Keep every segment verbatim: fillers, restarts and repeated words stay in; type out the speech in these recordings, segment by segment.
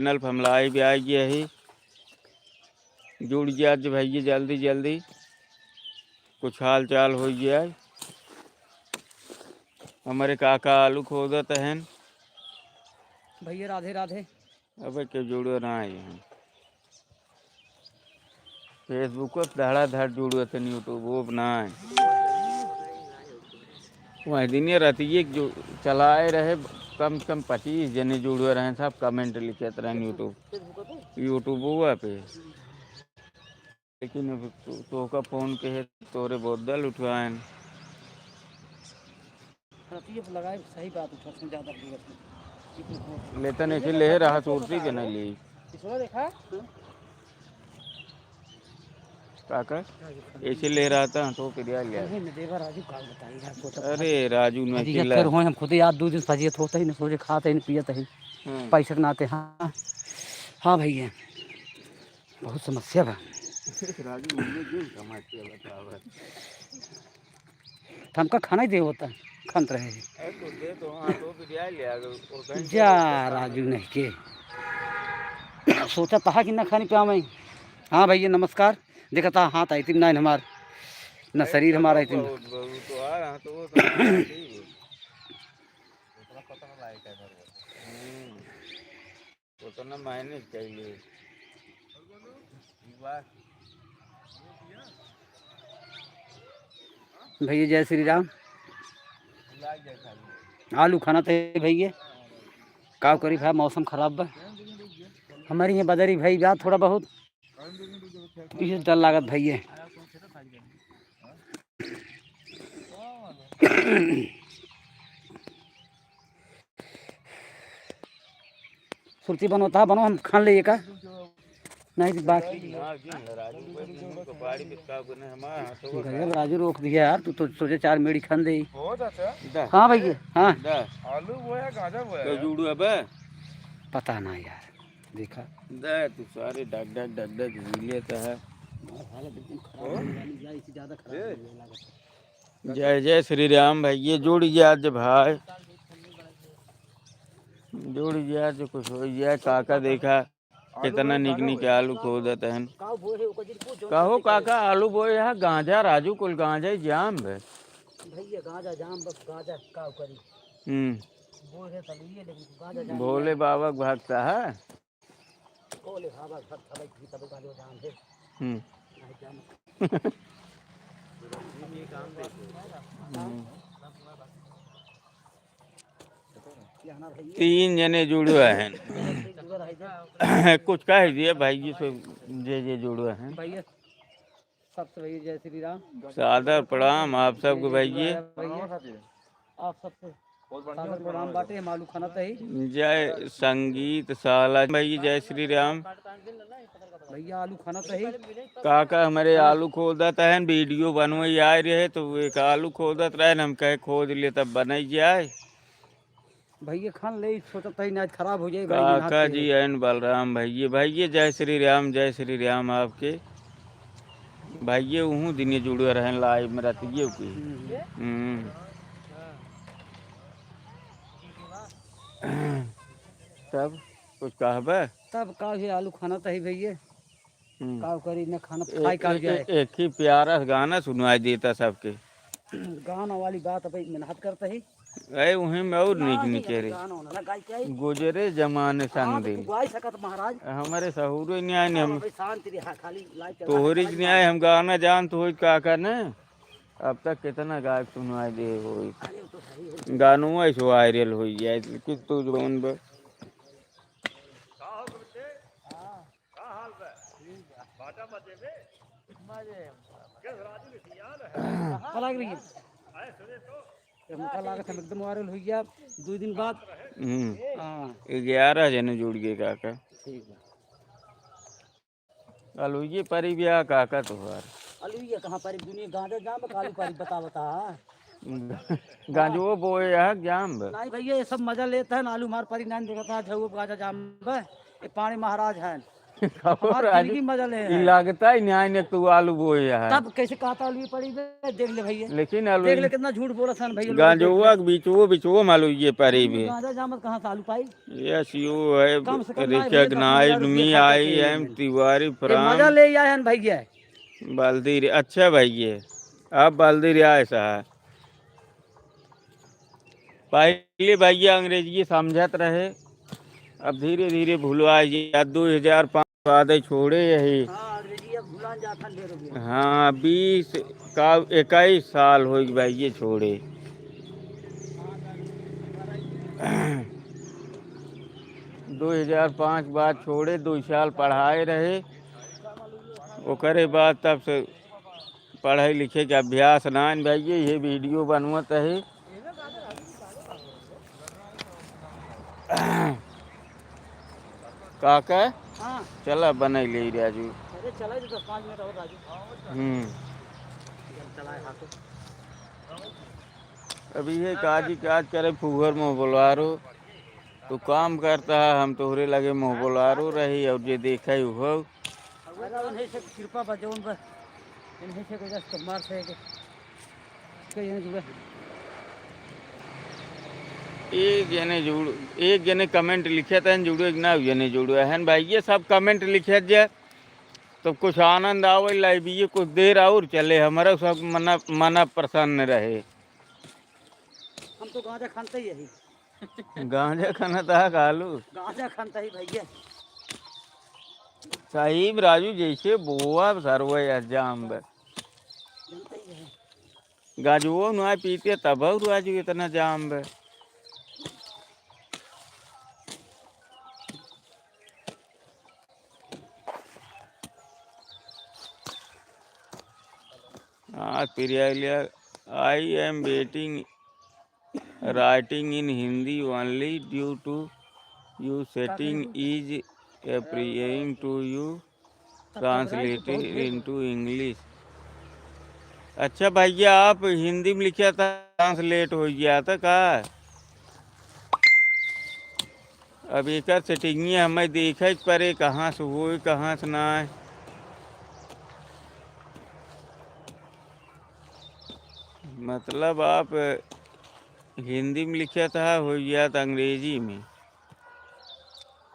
चैनल पर हम लाइव आ गए ही। जुड़ जात भैया जल्दी जल्दी, कुछ हाल चाल हो जाए। हमरे काका आलू खोदत हैं। भैया राधे राधे। अबे के जुड़ो ना आए हैं। Facebook पर धड़ाधड़ जुड़ो थे, YouTube वो ना आए। वही दिन ये रहती ये जो चलाए रहे, कम से कम पच्चीस जने जुड़े रहे, सब कमेंट लिखत रहे YouTube, YouTube पे। लेकिन अब तो, तोहका फोन के है, तोरे बोतल उठवाएन। रतिये पे लगाए, सही बात उठा, उसमें ज्यादा जरूरत नहीं। लेतन ऐसे ले रहा, सूरती के नहीं ली। इसमें देखा? काका, ऐसे ले रहा था, तो के दिया लिया। नहीं, नहीं, देवा राजू का बताई यार, वो तो अरे, राजू ने अरे, चिल्ला। यार, हम खुद यार दो दिन फजीयत होता ही नहीं, सोचे खाते ही नहीं, पियत ही। हाँ। पैसे के नाते, हाँ। हाँ भैया, बहुत समस्या बा। राजू, हमने जो समस्या बतावा। तो हमका खाना ही दे होता, खान रहे। अरे तो दे तो, हाँ, तो भी दिया लिया, अगर वो कहीं जा दे तो राजू नहीं के। सोचा था कि ना खानी पिया मैं। हाँ भैया नमस्कार। देखा था हाथ आई थी ना हमार, ना शरीर हमारा आई थी। बहुत, बहुत तो आ रहा, तो वो तो ठीक है। उतना पता ना लायक है मेरे को। हम्म। उतना मैनेज कर लिए। भैया जय श्री राम। आलू खाना तो है भैया, का करी भाई, मौसम खराब बा। हमारे यहाँ बदरी भाई बा थोड़ा बहुत, इसे डर लागत भैया। सुरती बनोता बनो, हम खान ले का? नहीं तो बाकी। गजब राजू रोक दिया यार, तू तो सोचे चार मेड़ी खान दे। हाँ भैया, हाँ। आलू बोया, गाजर बोया तो यार। जुड़ू अबे। पता ना यार, देखा। दे तू सारे डग डग डग डग हिले तो है। जय जय श्री राम भाई, ये जुड़ गया आज भाई, जुड़ गया आज, कुछ हो गया। काका देखा कितना निक निक आलू खोदत हन। कहो काका, आलू बोए यहाँ गांजा, राजू कुल गांजा ही जाम है। भैया गांजा जाम, बस गांजा का करी। हम्म। बोए है तलुइये, लेकिन गांजा जाम भोले बाबा के भक्त है। भोले बाबा के भक्त है भाई, तब गांजा जाम है। हम्म। नहीं जाम। हम्म। तीन जने जुड़े हैं। कुछ कह दिए भाई जी से, जे जे जुड़े हैं। भैया, सबसे भैया जय श्री राम। सादर प्रणाम आप सबको भैया। भैया, आप सबसे सादर प्रणाम बाटे, हम आलू खाना तही। जय संगीत साला भाई, जय श्री राम। भैया आलू खाना तही। काका हमरे आलू खोदत हैं, वीडियो बनवे आए रहे तो एक आलू खोदत रहे, हम कहे खोद ले तब बनाई जाए। भैया खान ले, सोचत ही ना आज खराब हो जाए भाई, काका जी। एन बलराम भैया, भैया जय श्री राम, जय श्री राम आपके। भैया उहू दिन जुड़े रहे लाइव में रहती है की। हम्म। हम्म। तब कुछ कहबे? तब का है, आलू खाना तही भैया। हम्म। का करी, न खाना ए-, खाए का ए-, जाए। ए-, एक ही प्यारा गाना सुनाई देता सबके। गाना वाली बात अब मेहनत करते ही। अरे, वहीं में और नीक नीक रे। गाना होना ना गाई के आई। गुजरे जमाने संग दिन। गाई सकत महाराज। हमारे सहूरे नहीं आए, हम भाई शांति रहा, खाली लाइट चला तोहरी के नहीं आए, हम गाना जानत होई काका ने। अब तक कितना गायक सुनाई दे होई। अरे, वो तो सही है। गानों ऐसे वायरल होई जाए, कुछ तो जौन बा। का हाल बा? ठीक बा। बाटा मजे में? मजे में। किस राजू के सियान है? पलक रही है। अरे सुने तो। ये हमका लागत हम एकदम वायरल हो गया, दो दिन बाद। हम्म। हाँ। ग्यारह जने जुड़ गए काका। ठीक बा। अलुइये परी बिया काका तोहार। अलुइये कहाँ परी? दुनिया गांजा जाम बा, कालू परी बता, बता। गांजो बोए है जाम बा। नहीं भैया, ये सब मजा लेता है ना, आलू मार परी नान देखता है, झउआ गांजा जाम बा। ये पानी महाराज हैं। खबर हमार आज जिंदगी मजा ले ई है। लागता ही न्याय ने तू आलू बोए है। तब कैसे कहता आलू पड़ी बे? देख ले भैया। लेकिन आलू देख ले कितना झूठ बोला सन भैया लोग, देख ले। गांजोवा के बिचवो, बिचवो में आलू ये पड़ी बे। गांजा जामत कहाँ से आलू पाई? Yes, you have कम से कम ना भैया, दस recognized हजार रुपये me, खाता I थे। Am तिवारी ये from मजा ले आए हैं भैया। बल्दी रे, अच्छा भैया, अब बल्दी रे आए सा। पहले भैया अंग्रेजी समझत रहे, अब धीरे धीरे भुलवा गया। दो हजार पाँच बाद छोड़े यही। हाँ, अंग्रेजी अब भुलान जात हन ढेर हो गया। हाँ, बीस का इक्कीस साल हो गए भैया छोड़े। दो हजार पाँच बाद छोड़े, दो साल पढ़ाए रहे, ओकरे बाद तब से पढ़े लिखे के अभ्यास नाइन भैया, ये video बनवत है। काका, हाँ। चला बनाई ले राजू। अरे चला जी, दस पाँच मिनट और राजू। हम्म। चल चला है हाथों। अभी ये काजी काज करे फुहर में बोलारो। तू काम करता है, हम तोहरे लगे मुँह बोलारो रही और जे देखे उहो। अरे उन्हीं से कृपा बा, जौन बा, इन्हीं से गुजर तुम्हार से के, के ये जुड़े। एक जने जुड़, एक जने comment लिखे तहन जुड़ो, एक ना जने जुड़ो। हन भाई, ये सब comment लिखे जे, तो कुछ आनंद आवे, live ये कुछ देर और चले, हमारा सब मना, मना प्रसन्न रहे। हम तो गांजा खानते ही यही। गांजा खाना था कालू। गांजा खानता ही भैया। सही में राजू, जैसे बोआ सरवे या जाम बे। जानते ही है। गांजुओ ना पीते तब और राजू इतना जाम बे। हाँ, प्रिया लिया, I am waiting, writing in Hindi only due to you setting is appearing to you translated into English। अच्छा भैया, आप हिंदी में लिखा था, translate हो गया था का? अब एकर setting हमें देखे के पड़े, कहाँ से होए, कहाँ से ना आए। मतलब आप हिंदी में लिखा था, हो गया था अंग्रेजी में।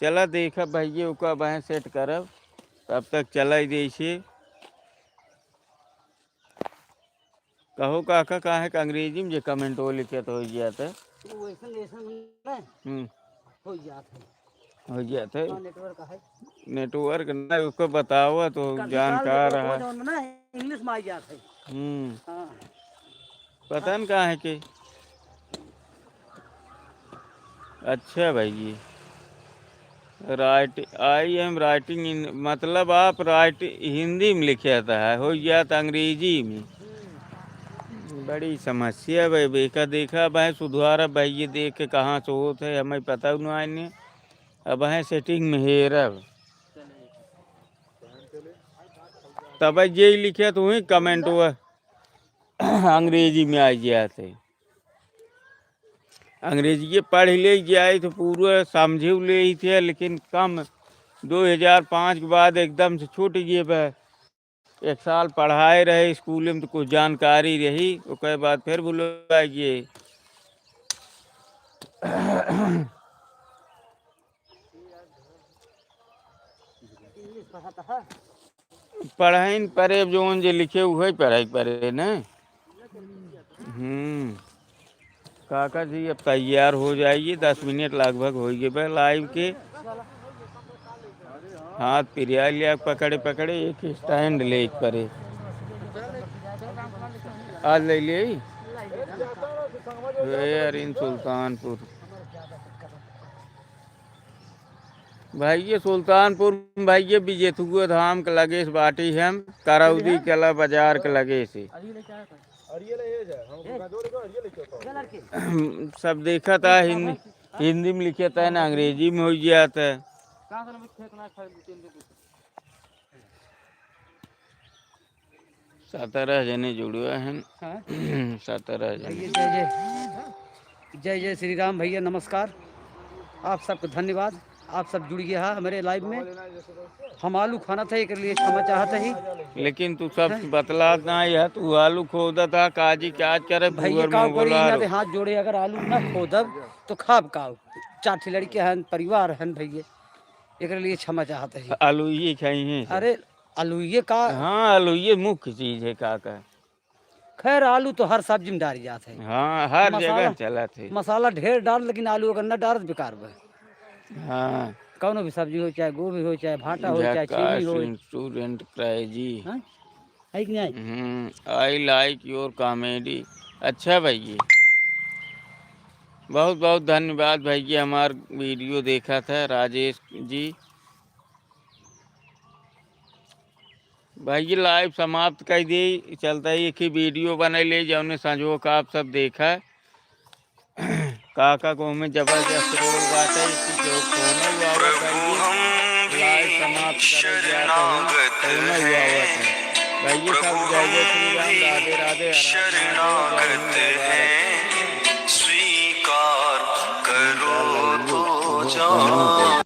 चला देखा भैया, ओका बहें set करब, तब तक चला ही जैसे। कहो काका, काहे के अंग्रेजी में जे comment वो लिखे तो हो जात है। वो वैसन, वैसन ना हम्म। हो जात है। हो जात है। हाँ, network है। Network ना, उसको बताओ तो कभी काल जानकार network हो रहा। जाओ ना, English में आ जात है। हम्म। हाँ। पता न काहे के। अच्छा भाई जी, write, I am writing in, मतलब आप write हिंदी में लिखे था, हो गया था अंग्रेजी में। बड़ी समस्या भाई, बेका देखा भाई, सुधारा भाई, ये देख के कहाँ से होत है, हमें पता ही नहीं। अब है setting में हेरब, तब जे लिखे तो वही comment हुआ। अंग्रेजी में आ गया थे। अंग्रेजी पढ़ ले जाए तो पूरा समझे ले ही थे, लेकिन कम, दो हजार पाँच के बाद एकदम से छूट गए बे। एक साल पढ़ाए रहे स्कूल में तो कुछ जानकारी रही, ओकर बाद फिर भुला गए। पढ़ाइन परे, जौन जे लिखे उहे पढ़ाई परे न। हम्म। काका जी अब तैयार हो जाइए, दस मिनट लगभग हो गए बे live के। हाथ पिरिया लिया पकड़े पकड़े, एक stand ले एक परे। आज ले लिए। Where in सुल्तानपुर। भाई ये सुल्तानपुर में भाई ये बिजेथुआ धाम के लगे से बाटी हम, करौदी कला बाजार के लगे से। सब देखा था हिंदी, हिंदी में लिखे था ना, अंग्रेजी में हो गया था। सत्रह जने जुड़े हैं। हाँ। सत्रह जने। भैया, जय जय, जय जय श्री राम भैया, नमस्कार। आप सबको धन्यवाद। आप सब जुड़ गया है हमारे live में। हम आलू खाना था, एक लिए क्षमा चाहते ही। लेकिन तू सब हैं? बतलात ना है, तू आलू खोदत है, काजी क्या करे, भैया भूअर काव में करी, बोला यहाँ रो। पे हाथ जोड़े, अगर आलू ना खोदब तो खाब काव? चार ठे लड़के हैं, परिवार हैं भैया, एक लिए क्षमा चाहते ही। आलू ये खाई हैं। अरे आलू ये का? हाँ, आलू ये मुख्य चीज है, का का? खैर, आलू तो हर सब्जी में डाल जात है। हाँ, हर मसाला, जगह चलत है। मसाला ढेर डाल, लेकिन आलू अगर न डाल तो बेकार बा। हाँ। कौनो भी सब्जी हो, चाहे गोभी हो, चाहे भाटा हो, चाहे झक्कास चीनी हो। Student crazy। हाँ? है कि नहीं? हम्म, I like your comedy। अच्छा भैया, बहुत बहुत धन्यवाद भैया, हमार video देखा था राजेश जी। भाई, ये live समाप्त कर दे, चलता है एक ही video बना ले, जौने संजो का आप सब देखा। काका को हमें जबरदस्त role बाटे, इसकी जो फोन हुआ हुआ भाई, live समाप्त करे जाता है, फोन हुआ हुआ था। भाई, ये सब जय जय श्री राम, राधे राधे, हर हर महादेव, जय हिंद, जय भारत। स्वीकार करो तो जान।